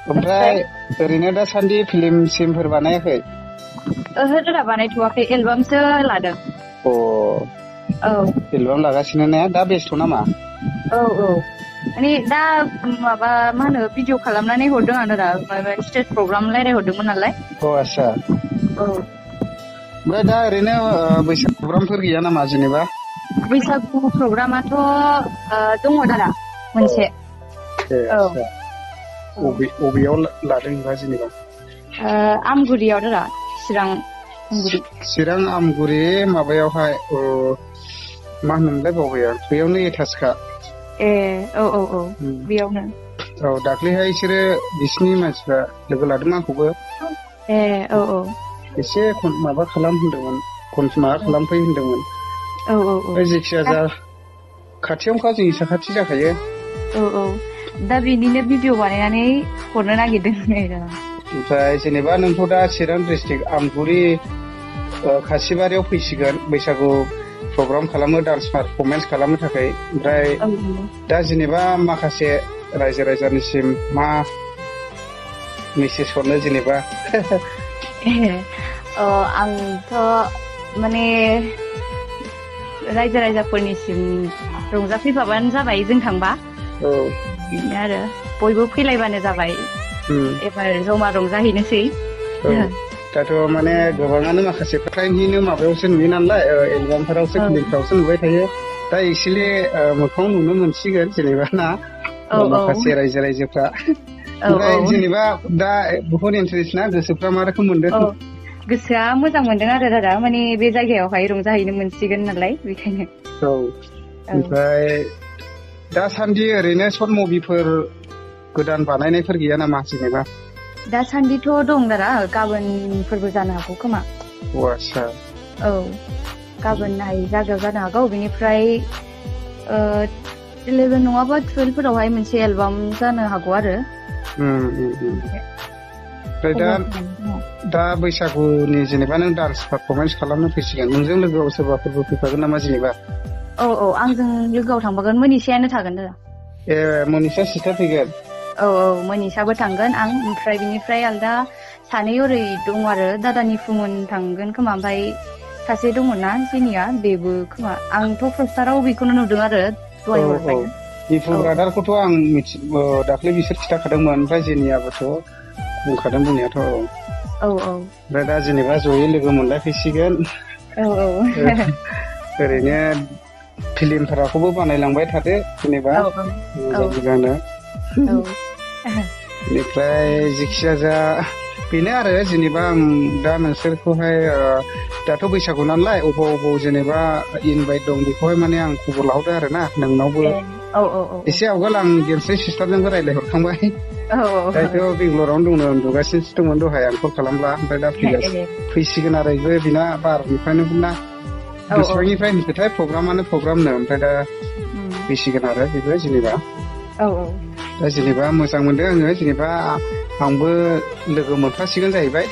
ओमफ्राय ओरैनो दासान्दि फिल्म सिमफोर बानायाखै? ओहो दादा बानायथ'वाखै एलबामसो लादों। अ औ एलबाम लागासिनो ने? दा बेस्थ' नामा? औ माने दा माबा मा होनो भिडिअ खालामनानै हरदों आं दादा माबा स्टेज प्रग्राम रायज्लायहरदोंमोन नालाय। अ आस्सा। औ ओमफ्राय दा ओरैनो बैसागु प्रग्रामफोर गैया नामा जेनेबा? बैसागु प्रग्रामाथ' दङ दादा मोनसे। ए औ आस्सा अबेयाव लादों नोंहा जेनेबा? आमगुरियाव दादा चिरां आमगुरि। चिरां आमगुरि माबायावहाय मा होनोमोनलाय बावबाय आं बेयावनो एटाचखा। ए औ बेयावनो। औ दाख्लैहाय बिसोरो बिसिनि मानसिफ्रा लोगो लादों आंखौबो। ए औ एसे माबा खालाम होनदोंमोन माबा खालामफै होनदोंमोन। औ जेखिया जा खाथियावनोखा जोंनि साखाथि जाखायो। औ दा बेनिनो भिडिअ बानायनानै हरनो नागिरदों नै दा। ओमफ्राय जेनेबा नोंथ' दा चिरां डिस्ट्रिक्ट आमगुरि खासिबारियाव फैसिगोन बैसागु प्रग्राम खालामो डान्स पारफरमेन्स खालामनो थाखाय। ओमफ्राय औ दा जेनेबा माखासे रायजो राजानिसिम मा मेसेज हरनो जेनेबा? आंथ' माने रायजो राजाफोरनिसिम रंजाफैफाबानो जाबाय जों थांबा। औ बिदिनो आरो बयबो फैलायबानो जाबाय। एबार जमा रंजाहैनोसै। दाथ' माने गोबाङानो माखासे फ्रायनिनो माबायावसो नुयो नालाय एलबामफोरावसो फिल्मफ्रावसो नुबाय थायो। दा एक्सुवेलि मोखाङाव नुनो मोनसिगोन जेनेबा ना माखासे रायजोफ्रा। ओमफ्राय जेनेबा दा बहुत इन्टारेस्ट ना गोसोफ्रा मा रोखोम मोनदों? गोसोआ मोजां मोनदों आरो दादा माने बे जायगायावहाय रंजाहैनो मोनसिगोन नालाय बेखायनो। औ ओमफ्राय दासान्दि ओरैनो सर्ट मुभिफोर गोदान बानायनायफोर गैया नामा जेनेबा? दासान्दिथ' दं दादा गाबोनफोरबो जानो हागौ खोमा। अ आस्सा। औ गाबोनहाय जागायाव जानो हागौ बेनिफ्राय 11 नङाबा 12 फोरावहाय मोनसे एलबाम जानो हागौ आरो। ओमफ्राय दा बैसागुनि जेनेबा नों डान्स पारफरमेन्स खालामनो फैसिगोन नोंजों लोगोआव सोरबाफोरबो फैफागोन नामा जेनेबा? औ आंजों लोगोआव थांफागोन मोनिसायानो थागोन दादा। ए मनिसा सिस्टार फैगोन? औ मोनिसाबो थांगोन आं ओमफ्राय बिनिफ्राय आलदा सानै ओरै दं आरो दादानि फुमोन थांगोन खोमा ओमफ्राय सासे दंमोन ना जेनिया बेबो खोमा आंथ' पस्टाराव बेखौनो नुदों आरो दहाय हरनाय। दिपु ब्रादारखौथ' आं दाख्लै बिसोर खिन्थाखादोंमोन ओमफ्राय जेनियाबोथ' बुंखादों बुंनायाथ'। औ ओमफ्राय दा जेनेबा जयै लोगो मोनलायफैसिगोन। ओरैनो फिल्मफोरखौबो बानायलांबाय थादो जेनेबा मोजांनो। बेनिफ्राय जेखिया जा बेनो आरो जेनेबा आं दा नोंसोरखौहाय दाथ' बैसागु नालाय अबाव जेनेबा इनभाइट दं बेखौहाय माने आं खबर लाहरदों आरो ना नोंनावबो। एसे आवगाल आं गेमस्रि सिस्टारजोंबो रायज्लायहरखांबाय। दायोथ' बेंगलरावनो दंनो उन्दुगासिनोसो दंमोन दहाय आं कल खालामब्ला ओमफ्राय दा फैसिगोन आरो बेबो बिना बार'निफ्रायनो ना बेसेबांनिफ्राय होनखोथाय प्रग्रामानो प्रग्रामनो ओमफ्राय दा फैसिगोन आरो बेबो जेनेबा। दा जेनेबा मोजां मोनदों आङो जेनेबा आंबो लोगो मोनफासिगोन जाहैबाय।